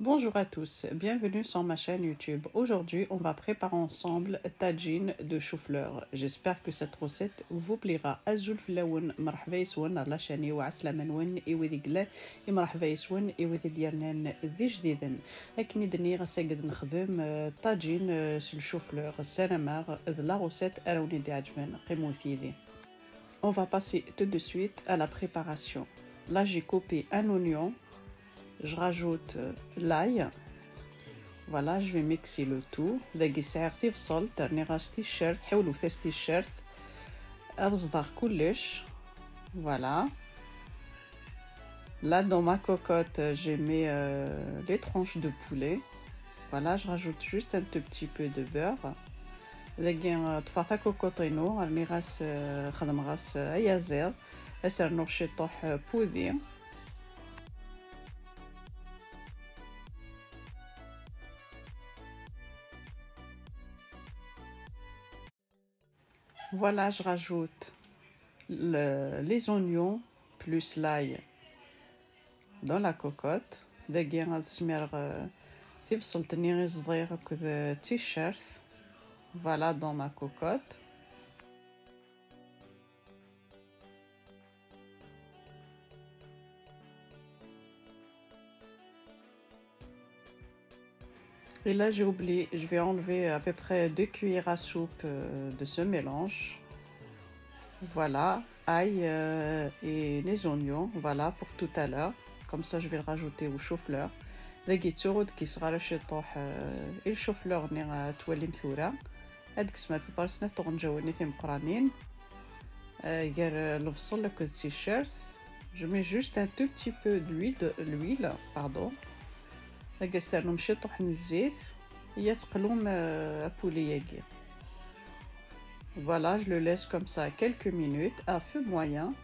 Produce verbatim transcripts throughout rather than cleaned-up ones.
Bonjour à tous, bienvenue sur ma chaîne YouTube. Aujourd'hui, on va préparer ensemble tagine de chou-fleur. J'espère que cette recette vous plaira. Azul fell-awen, mṛeḥba yes-wen ar la chaîne-iw, ɛeslama-nwen i wid i yellan, i mṛeḥba yes-wen i wid i d-yernan d ijdiden. Akken i d-nniɣ, ass-agi ad nexdem, euh, tagine, euh, s le chou-fleur. Ssarameɣ d la recette ara wen-d-iɛeǧben. Qqimet yid-i. On va passer tout de suite à la préparation. Là, j'ai coupé un oignon. Je rajoute, euh, l'ail. Voilà, je vais mixer le tout. Dagi sɛiɣ tibṣelt, rniɣ-as ticcert, ḥiwlet-as ticcert. Ad ẓḍeɣ kullec. Voilà. Là, dans ma cocotte, euh, j'ai mis, euh, les tranches de poulet. Voilà, je rajoute juste un tout petit peu de beurre. Dagi, euh, ṭṭfeɣ takukuṭ-inu, rniɣ-as, euh, xedmeɣ-as, euh, ayaziḍ. Ad s-rnuɣ ciṭuḥ, euh, pudi. Voilà, je rajoute le, les oignons plus l'ail dans la cocotte. Dagi ad smireɣ, euh, tibṣelt-nni i ẓḍiɣ akked, euh, ticcert. Voilà, dans ma cocotte. Et là, j'ai oublié, je vais enlever à peu près deux cuillères à soupe, euh, de ce mélange. Voilà, ail, euh, et les oignons, voilà, pour tout à l'heure. Comme ça, je vais le rajouter au chou-fleur. Dagi ttuɣ ur d-kkiseɣ ara ciṭuḥ, euh, i le chou-fleur-nni, euh, twalim tura. Ad kkseɣ à peu près snat tuɣenǧawin timeqranin, euh, gar, euh, lebṣel akked ticcert. Je mets juste un tout petit peu d'huile, de l'huile, pardon. Dagi ad s-ternum ciṭuḥ n zzit, i ad teqlum, euh, apuli-agi. Voilà, je le laisse comme ça quelques minutes à feu moyen.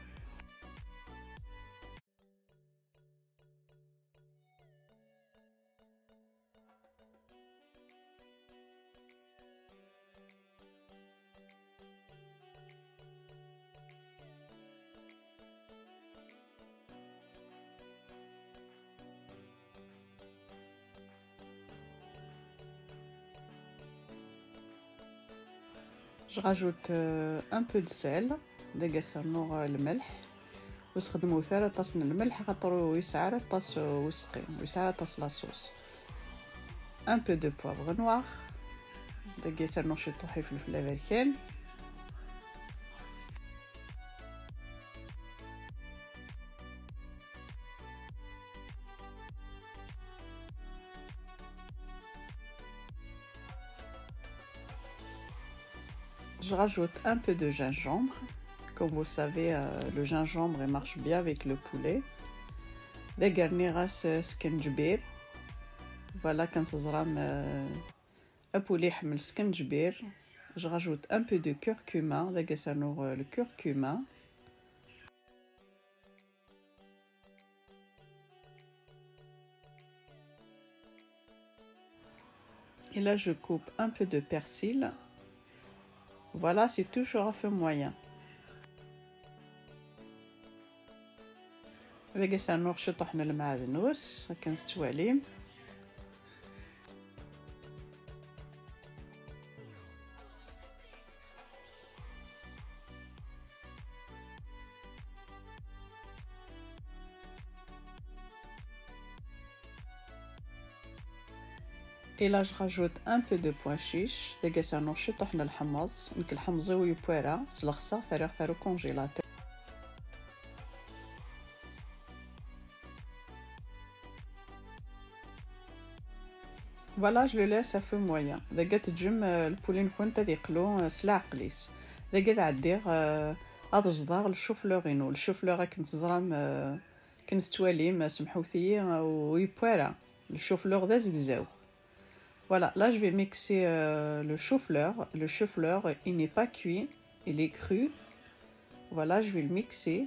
Je rajoute, euh, un peu de sel. Dagi ad s-rnuɣ, euh, lmelḥ. Ur sxedmut ara aṭas n lmelḥ, xaṭer ur yesɛi ara aṭas, euh, useqqi, ur yesɛi ara aṭas la sauce. Un peu de poivre noir. Dagi ad s-rnuɣ ciṭuḥ ifelfel aberkan. Je rajoute un peu de gingembre. Comme vous le savez, euh, le gingembre, il marche bien avec le poulet. Dagi rniɣ-as, euh, skenǧbir. Voilà, akken teẓram, euh, apuli iḥemmel skenǧbir. Je rajoute un peu de curcuma. Dagi ad s-rnuɣ, euh, le curcuma. Et là, je coupe un peu de persil. Voilà, c'est toujours à feu moyen. Dagi ad s-rnuɣ ciṭuḥ n lmeɛdnus, akken tettwalim. Et là, je rajoute un peu de pois chiche. Dagi ad s-rnuɣ ciṭuḥ n lḥemmeẓ. Nekk lḥemmeẓ-iw yewwi ara, slexseɣ-t, rriɣ-t ar ukonjilatur. Voilà, je le laisse à feu moyen. Dagi ad teǧǧem, euh, lpuli-nkent ad yeqlu, euh, s leɛqel-is. Dagi ad ɛeddiɣ, euh, ad ẓḍeɣ le chou-fleur-inu. Le chou-fleur, akken teẓram, euh, akken tettwalim, euh, semḥewt-iyi, euh, ur yewwi ara. Le chou-fleur d azegzaw. Voilà, là je vais mixer, euh, le chou-fleur. Le chou-fleur, il n'est pas cuit, il est cru. Voilà, je vais le mixer.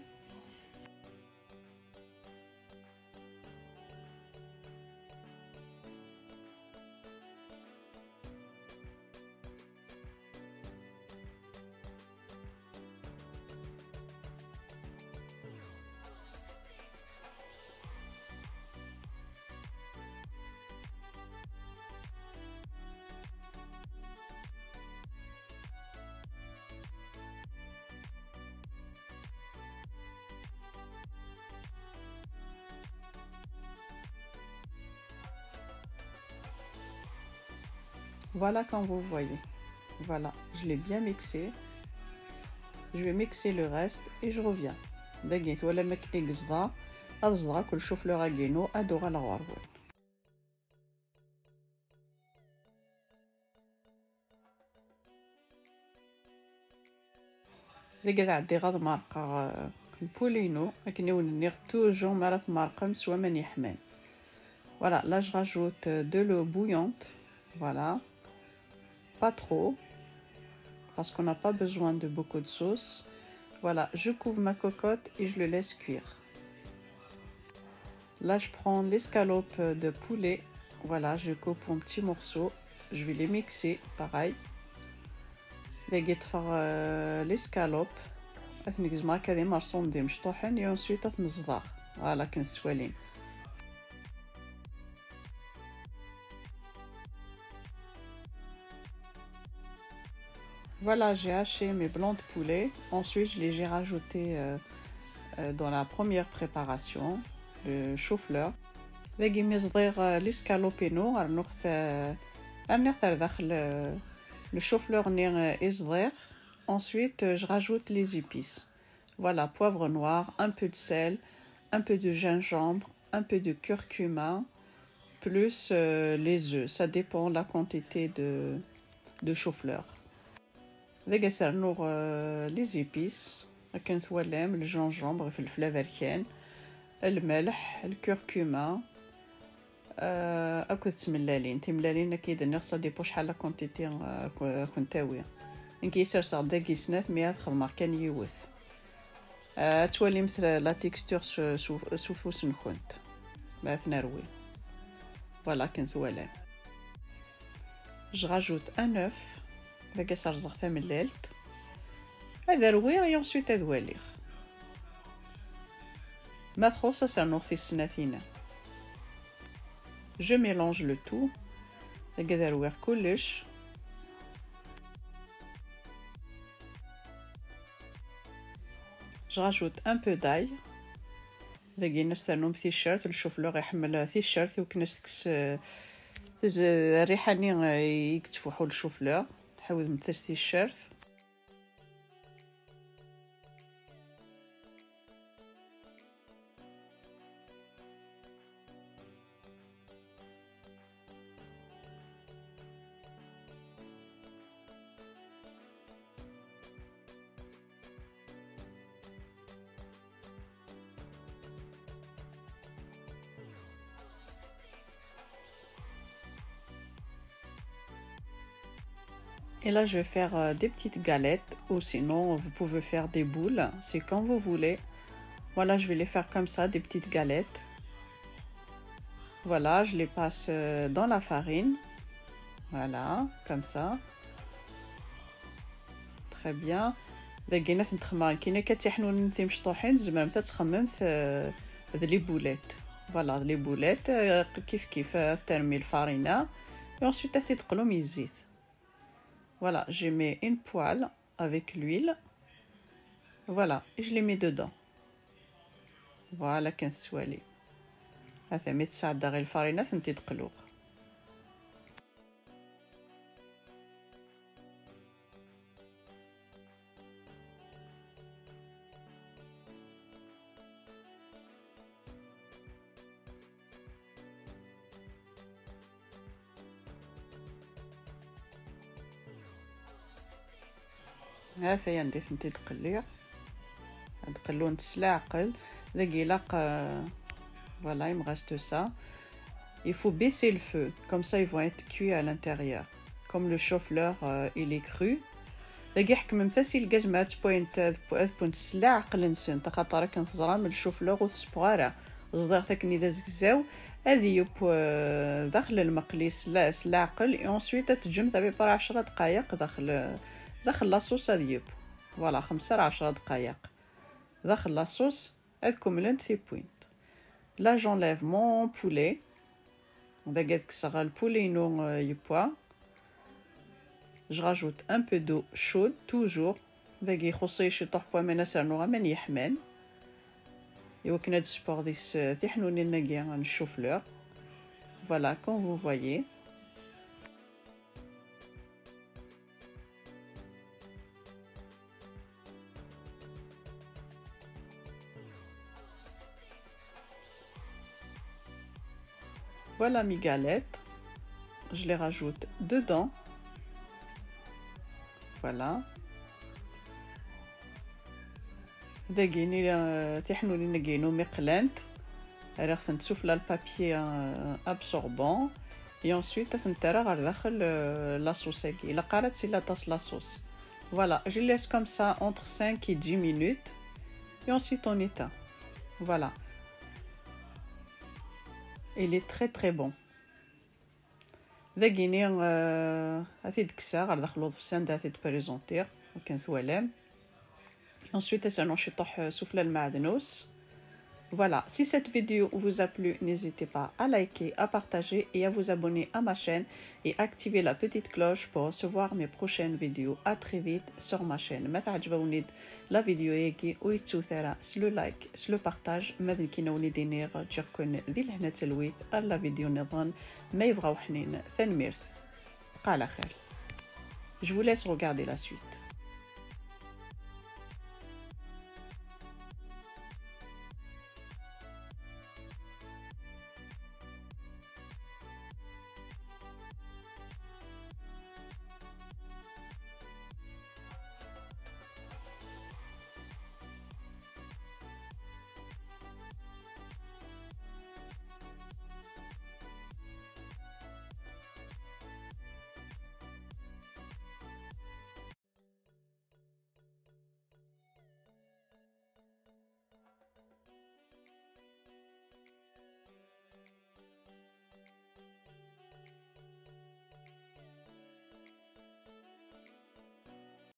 Voilà, comme vous voyez. Voilà, je l'ai bien mixé. Je vais mixer le reste et je reviens. Dagi twalam akken i yeẓda, ad ẓḍeɣ akk le chou-fleur-agi-inu, ad uɣaleɣ ɣur-wen. Dagi ad ɛeddiɣ ad merqeɣ, euh, lpuli-inu, akken i wen-nniɣ, toujours mi ara tmerqem s waman yeḥman. Voilà, là je rajoute de l'eau bouillante, voilà, pas trop, parce qu'on n'a pas besoin de beaucoup de sauce. Voilà, je couvre ma cocotte et je le laisse cuire. Là, je prends l'escalope de poulet. Voilà, je coupe en petits morceaux. Je vais les mixer, pareil. Dagi ṭṭfeɣ, euh, l'escalope. Ad ten-gezmeɣ akka d imerṣumen d imecṭuḥen, et ensuite ad ten-ẓḍeɣ. Voilà, akken tettwalim. Voilà, j'ai haché mes blancs de poulet. Ensuite, je les ai rajoutés, euh, euh, dans la première préparation, le chou-fleur. Dagi mi ẓḍiɣ, euh, l'escalope-inu, rnuɣ-t, euh, rniɣ-t ar daxel, euh, le chou-fleur-nni, euh, i ẓḍiɣ. Ensuite, euh, je rajoute les épices. Voilà, poivre noir, un peu de sel, un peu de gingembre, un peu de curcuma, plus, euh, les œufs. Ça dépend la quantité de, de chou-fleur. Dagi ad s-rnuɣ, euh, les épices. Akken twalam, le gingembre, ifelfel aberkan, lmelḥ, le curcuma, euh, akked tmellalin. Timellalin, akka i d-nniɣ, ça dépend acḥal la quantité, euh, ku-, kun-tawi. Nekk i serseɣ dagi snat, mi ad xedmeɣ kan yiwet. Euh, ad twalimt la, la texture s, s, s ufus-nkent. Ma ad nerwi. Voilà, akken twalam. Je rajoute un œuf. Dagi ad s-rẓeɣ tamellalt. Ad rwiɣ et ensuite ad waliɣ. Ma txuṣ, ad s-rnuɣ tis snat-ina. Je mélange le tout. Dagi ad rwiɣ kullec. Je rajoute un peu d'ail. Dagi ad s-ternum ticcert, le chou-fleur iḥemmel ticcert, iwakken ad s-tekkes, eh, tez-, rriḥa-nni, eh, i yettfuḥu le chou-fleur. Tḥawdemt-as ticcert. Et là, je vais faire, euh, des petites galettes, ou sinon, vous pouvez faire des boules, c'est comme vous voulez. Voilà, je vais les faire comme ça, des petites galettes. Voilà, je les passe, euh, dans la farine. Voilà, comme ça. Très bien. Dagi ad tent-xemmeɣ kan akka d tiḥnunin timecṭuḥin, tzemremt ad txemmemt, euh, d les boulettes. Voilà, d les boulettes, euh, kif kif, euh, ad termi lfarina. Et ensuite, ad t-id-teqlum i zzit. Voilà, je mets une poêle avec l'huile. Voilà, et je les mets dedans. Voilà, akken tettwalim. Ata mi tesɛeddaɣ i lfarina, ad tent-id-qluɣ. Ha-t-aya anda i tent-id-qelliɣ. Ad qellunt s leɛqel. Dagi ilaq, euh, voilà, il me reste ça. Il faut baisser le feu. Comme ça, ils vont être cuits à l'intérieur. Comme le chou-fleur, euh, il est cru. Dagi ḥekmemt-as i lgaz ma ad tewwimt ad, ad wwint s leɛqel-nsent, axaṭer akken teẓram, le chou-fleur ur t-ssewweɣ ara. Ẓḍiɣ-t akken d azegzaw, ad yeww, euh, daxel lmeqli s la-, s leɛqel, et ensuite ad teǧǧemt à peu près ɛecra dqayeq daxel, daxel la sauce ad yeww. Voilà, xemsa ar ɛecra dqayeq. Daxel la sauce, ad kemmlent tiwwin. Là, j'enlève mon poulet. Dagi ad kkseɣ lpuli-inu, euh, yewwa. Je rajoute un peu d'eau chaude, toujours. Dagi ixuṣṣ-iyi ciṭuḥ n waman, ad s-rnuɣ aman yeḥman. Iwakken ad d-ssewweɣ deg-s, euh, tiḥnunin-agi n chou-fleur. Voilà, comme vous voyez. Voilà mes galettes. Je les rajoute dedans. Voilà. Dagini, euh, tiḥnulin-agi-inu mi qlant, rriɣ-tent sufella le papier, euh, absorbant. Et ensuite, ad tent-rreɣ ɣer daxel, euh, la sauce-agi. Ilaq ara ad tili aṭas la sauce. Voilà, je laisse comme ça entre cinq et dix minutes. Et ensuite, on éteint. Voilà. Il est très, très bon. Dagini, euh, ad t-id-kkseɣ ɣer daxel uḍebsi anda ad t-id-présentiɣ, akken twalam. Et ensuite, ad s-rnuɣ ciṭuḥ, euh, sufella lmeɛdnus. Voilà, si cette vidéo vous a plu, n'hésitez pas à liker, à partager et à vous abonner à ma chaîne et activer la petite cloche pour recevoir mes prochaines vidéos. À très vite sur ma chaîne. Ma teɛǧeb-awen-id la vidéo-agi, ur yettut ara s le like, s le partage, ma d nekkini ad wen-id-iniɣ ǧǧiɣ-ken di lehna d talwit ar la vidéo nniḍen ma yebɣa uḥnin. Tanemmirt. Bqa ɛla xir. Je vous laisse regarder la suite.